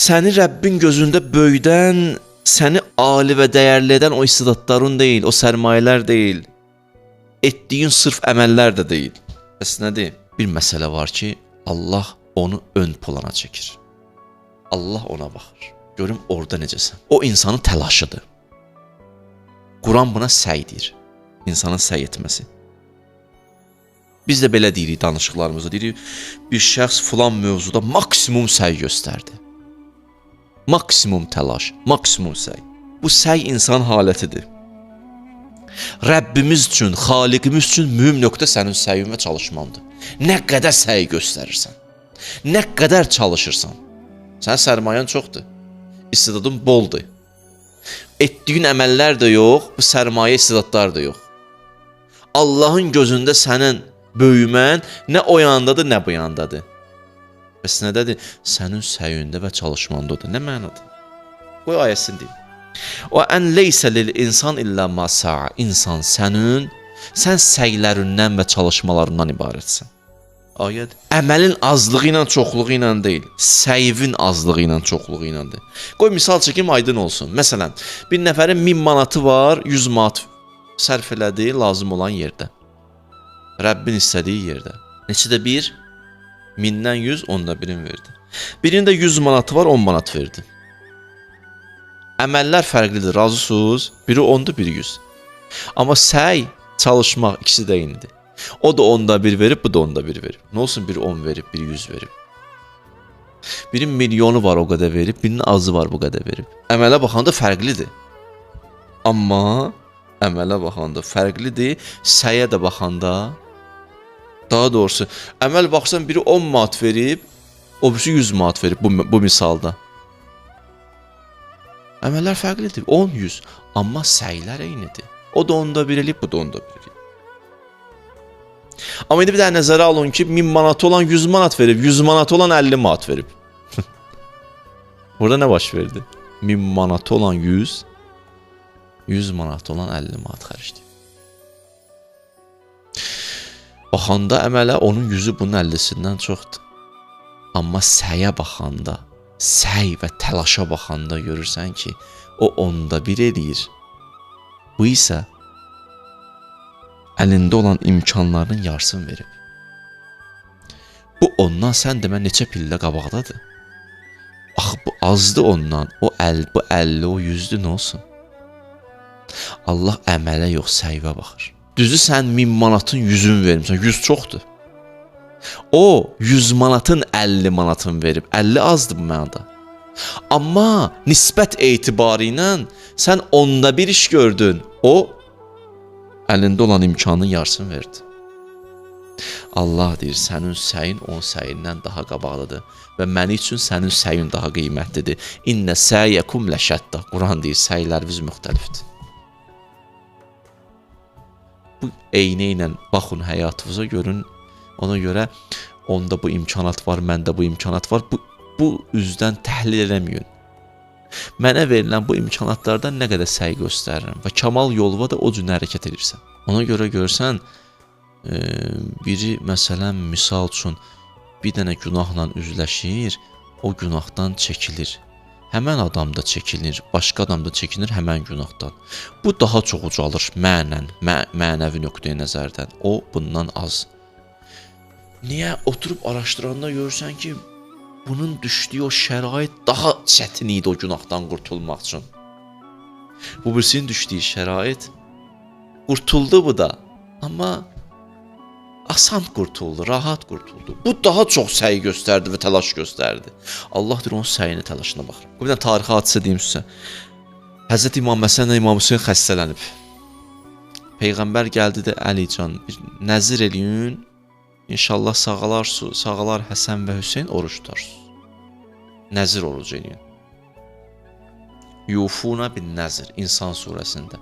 Səni Rəbbin gözündə böyüdən, səni ali və dəyərli edən o istidadların deyil, o sərmayələr deyil. Etdiyin sırf əməllər də deyil. Bəs nədir? Bir məsələ var ki, Allah onu ön plana çəkir. Allah ona baxır. Görüm orada necəsən. O insanın təlaşıdır. Quran buna səy deyir. İnsanın səy etməsi. Biz də belə deyirik danışıqlarımızda. Deyirik, bir şəxs filan mövzuda maksimum səy göstərdi. Maksimum təlaş, maksimum səy. Bu səy insan halətidir. Rəbbimiz üçün, Xaliqimiz üçün mühüm nöqtə sənin səyin və çalışmandır. Nə qədər səy göstərirsən, nə qədər çalışırsan. Sənin sərmayən çoxdur, istidadın boldur. Etdiyin əməllər də yox, bu sərmayə istidadlar da yox. Allahın gözündə sənin böyümən nə o yandadır, nə bu yandadır. Bəs nədədir? Sənin səyində və çalışmandadır. Nə mənadır? Qoy ayəsini deyim. O ən leysə lil insan illə ma sa'a. İnsan sənin, sən səylərindən və çalışmalarından ibarətsən. Ayədir. Əməlin azlığı ilə, çoxluğu ilə deyil, səyvin azlığı ilə, çoxluğu ilədir. Qoy misal çəkim, aydın olsun. Məsələn, bir nəfərin 1000 manatı var, 100 manat sərf elədi lazım olan yerdə. Rəbbin istədiyi yerdə. Neçə də bir? 1000-dən 100, onda birini verdi. Birinin də 100 manatı var, 10 manat verdi. Əməllər fərqlidir, razısınız? Biri 10-dur, biri 100. Amma səy, çalışmaq ikisi də eynidir. O da onda bir verib, bu da onda bir verib. Nə olsun biri 10 verib, biri 100 verib. Birinin milyonu var o qədər verib, birinin azı var bu qədər verib. Əmələ baxanda fərqlidir. Amma əmələ baxanda fərqlidir, səyə də baxanda, daha doğrusu, əməl baxsan biri 10 manat verib, o birisi 100 manat verib bu misalda. Əməllər fərqlidir, 10, 100, amma səylər eynidir. O da onda bir eləyib, bu da onda bir eləyib. Amma indi bir dənə nəzərə alın ki, 1000 manatı olan 100 manat verib, 100 manatı olan 50 manat verib. Burada nə baş verdi? 1000 manatı olan 100, 100 manatı olan 50 manat xərcləyib. Baxanda əmələ onun 100-ü bunun 50-sindən çoxdur. Amma səyə baxanda, səy və təlaşa baxanda görürsən ki, o onda bir eləyir. Bu isə əlində olan imkanlarının yarısını verib. Bu ondan sən demə neçə pillə qabaqdadır. Axı bu azdı ondan, o əl, bu 50, o 100-dür, nə olsun? Allah əmələ yox, səyvə baxır. Düzü sən 1000 manatın 100-ünü vermişsən, 100 çoxdur. O 100 manatın 50 manatını verib, 50 azdır bu mənada. Amma nisbət etibarı ilə sən onda bir iş gördün, o əlində olan imkanın yarısını verdi. Allah deyir, sənin səyin onun səyindən daha qabaqlıdır və məni üçün sənin səyin daha qiymətlidir. İnnə səyəkum ləşəddə. Quran deyir, səylərimiz müxtəlifdir. Bu eyni ilə baxın həyatınıza, görün, ona görə onda bu imkanat var, məndə bu imkanat var. Bu üzdən təhlil eləməyin. Mənə verilən bu imkanatlardan nə qədər səy göstərirəm və kamal yolva da o cür hərəkət edirsən. Ona görə görsən, biri məsələn, misal üçün bir dənə günahla üzləşir, o günahdan çəkilir. Həmən adam da çəkilir, başqa adam da çəkinir həmən günahdan. Bu daha çox ucalır mənən, mənəvi nöqteyi nəzərdən. O bundan az. Niyə? Oturub araşdıranda görürsən ki, bunun düşdüyü o şərait daha çətin idi o günahdan qurtulmaq üçün. Bu birisinin düşdüyü şərait qurtuldu bu da. Amma asan qurtuldu, rahat qurtuldu. Bu daha çox səy göstərdi və təlaş göstərdi. Allah deyir, onun səyinə, təlaşına baxır. Bu bir dənə tarixi hadisə deyim sizə. Həzrət İmam Həsənlə İmam Hüseyn xəstələnib. Peyğəmbər gəldi də, Əlican, bir nəzir eləyin, İnşallah sağalar Həsən və Hüseyn oruç tutarsınız. Nəzir orucu eləyin. Yufuna bin nəzir, İnsan surəsində.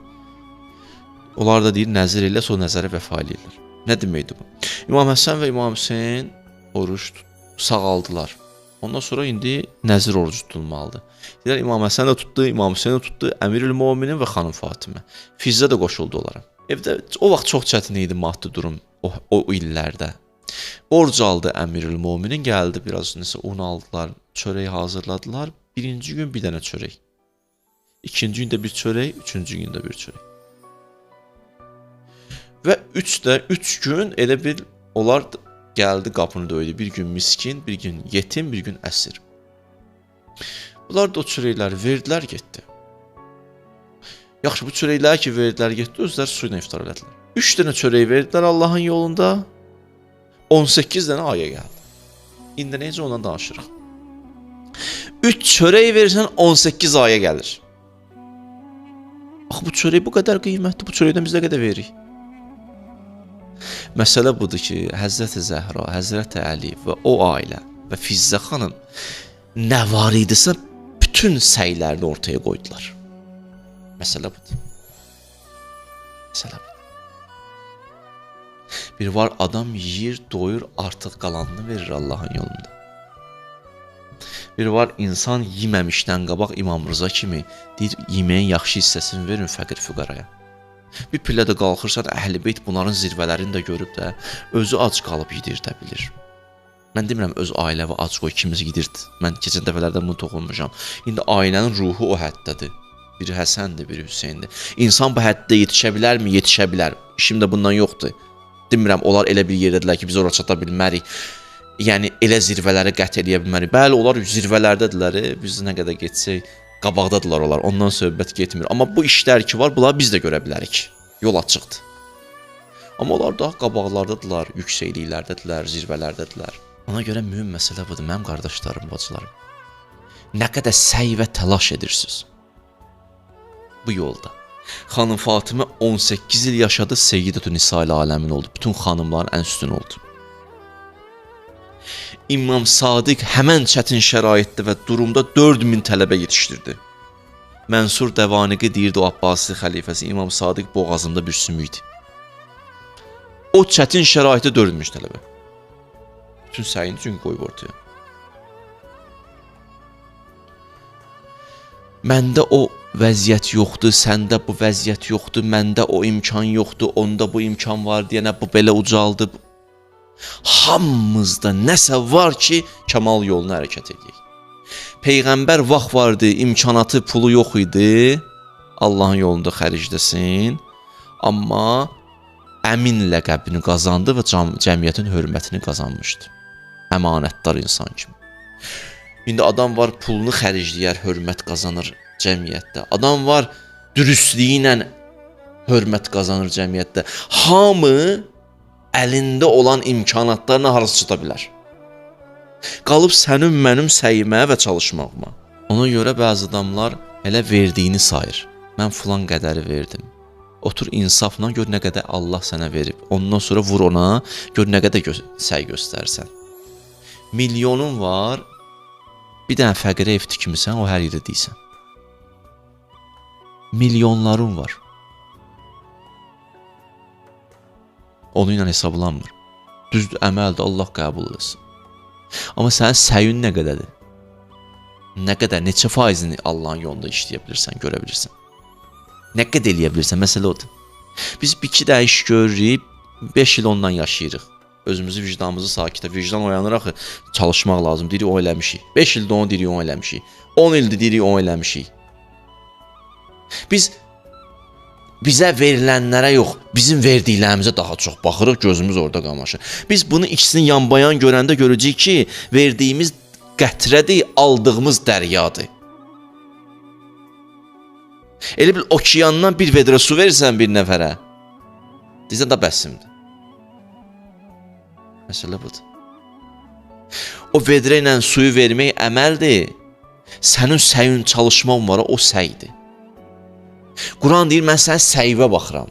Onlar da deyir, nəzir elə, sonra nəzərə vəfa eləyirlər. Nə deməkdir bu? İmam Həsən və İmam Hüseyn oruç sağaldılar. Ondan sonra indi nəzir orucu tutulmalıdır. Deyirlər, İmam Həsən də tutdu, İmam Hüseyn də tutdu, Əmirül Möminin və Xanım Fatimə. Fizzə də qoşuldu onlara. Evdə o vaxt çox çətin idi maddi durum o illərdə. Borc aldı Əmirül Möminin, gəldi biraz nəsə un aldılar, çörək hazırladılar. Birinci gün bir dənə çörək. İkinci gündə bir çörək, üçüncü gündə bir çörək. Və 3 gün elə bir onlar gəldi qapını döydü. Bir gün miskin, bir gün yetim, bir gün əsir. Bunlar da o çörəkləri verdilər, getdi. Yaxşı, bu çörəkləri ki verdilər, getdi, özləri su ilə iftar elədilər. 3 dənə çörək verdilər Allahın yolunda, 18 dənə ayə gəldi. İndi necə ondan danışırıq? 3 çörək verirsən, 18 ayə gəlir. Axı bu çörək bu qədər qiymətli, bu çörəkdən biz nə qədər veririk? Məsələ budur ki, Həzrəti Zəhra, Həzrəti Əli və o ailə və Fizzə xanım nə var idisə bütün səylərini ortaya qoydular. Məsələ budur. Məsələ budur. Bir var adam yeyir, doyur, artıq qalanını verir Allahın yolunda. Bir var insan yeməmişdən qabaq İmam Rıza kimi deyir, yeməyin yaxşı hissəsini verin fəqir füqaraya. Bir pillə də qalxırsan, Əhl-i Beyt bunların zirvələrini də görüb də özü ac qalıb yedirdə bilir. Mən demirəm öz ailə və ac qoy ikimiz yedirdi. Mən keçən dəfələrdə bunu toxunmuşam. İndi ailənin ruhu o həddədir. Biri Həsəndir, biri Hüseyndir. İnsan bu həddə yetişə bilərmi? Yetişə bilər. İşim də bundan yoxdur. Demirəm onlar elə bir yerdədirlər ki, biz ora çata bilmərik. Yəni elə zirvələri qət eləyə bilmərik. Bəli, onlar zirvələrdədirlər. Biz nə qədər getsək qabaqdadırlar onlar. Ondan söhbət getmir. Amma bu işlər ki var, bunları biz də görə bilərik. Yol açıqdır. Amma onlar daha qabaqlardadırlar, yüksəkliklərdədirlər, zirvələrdədirlər. Ona görə mühüm məsələ budur, mənim qardaşlarım, bacılarım. Nə qədər səy və təlaş edirsiniz bu yolda. Xanım Fatimə 18 il yaşadı, Seyyidətü Nisa-il aləmin oldu. Bütün xanımların ən üstünü oldu. İmam Sadiq həmən çətin şəraitdə və durumda 4000 tələbə yetişdirdi. Mənsur Dəvaniqi deyirdi o Abbasi xəlifəsi, İmam Sadiq boğazımda bir sümükdü. O çətin şəraitdə 4000 tələbə. Bütün səyini çünki qoyub ortaya. Məndə o vəziyyət yoxdur, səndə bu vəziyyət yoxdur, məndə o imkan yoxdur, onda bu imkan var deyənə bu belə ucaldı. Hamımızda nəsə var ki, kəmal yoluna hərəkət edək. Peyğəmbər vaxt vardı, imkanatı, pulu yox idi, Allahın yolunda xərcləsin, amma əmin ləqəbini qazandı və cəmiyyətin hörmətini qazanmışdı. Əmanətdar insan kimi. İndi adam var, pulunu xərcləyər, hörmət qazanır cəmiyyətdə. Adam var, dürüstlüyü ilə hörmət qazanır cəmiyyətdə. Hamı əlində olan imkanatlarla harası çata bilər. Qalıb sənin, mənim səyimə və çalışmağıma. Ona görə bəzi adamlar elə verdiyini sayır. Mən filan qədəri verdim. Otur insafla gör nə qədər Allah sənə verib. Ondan sonra vur ona, gör nə qədər səy göstərsən. Milyonun var, bir dənə fəqirə ev tikmisən, o hər yerdə deyirsən. Milyonların var. Onu ilə hesablanmır. Düzdür, əməldir, Allah qəbul etsin. Amma sənin səyin nə qədərdir? Nə qədər, neçə faizini Allahın yolunda işləyə bilirsən, görə bilirsən? Nə qədər eləyə bilirsən, məsələ odur. Biz bir iki də iş görürük, 5 il ondan yaşayırıq. Özümüzü, vicdanımızı sakitə, vicdan oyanır axı, çalışmaq lazım, deyirik, o eləmişik. 5 ildir onu deyirik, onu eləmişik. 10 ildir deyirik, onu eləmişik. Biz bizə verilənlərə yox, bizim verdiklərimizə daha çox baxırıq, gözümüz orada qamaşır. Biz bunu ikisini yanbayan görəndə görəcəyik ki, verdiyimiz qətrədir, aldığımız dəryadır. Elə bil okeandan bir vedrə su verirsən bir nəfərə, deyirsən da bəsimdir. Məsələ budur. O vedrə ilə suyu vermək əməldir. Sənin səyin çalışman var, o səydir. Quran deyir, mən sənin səyivə baxıram.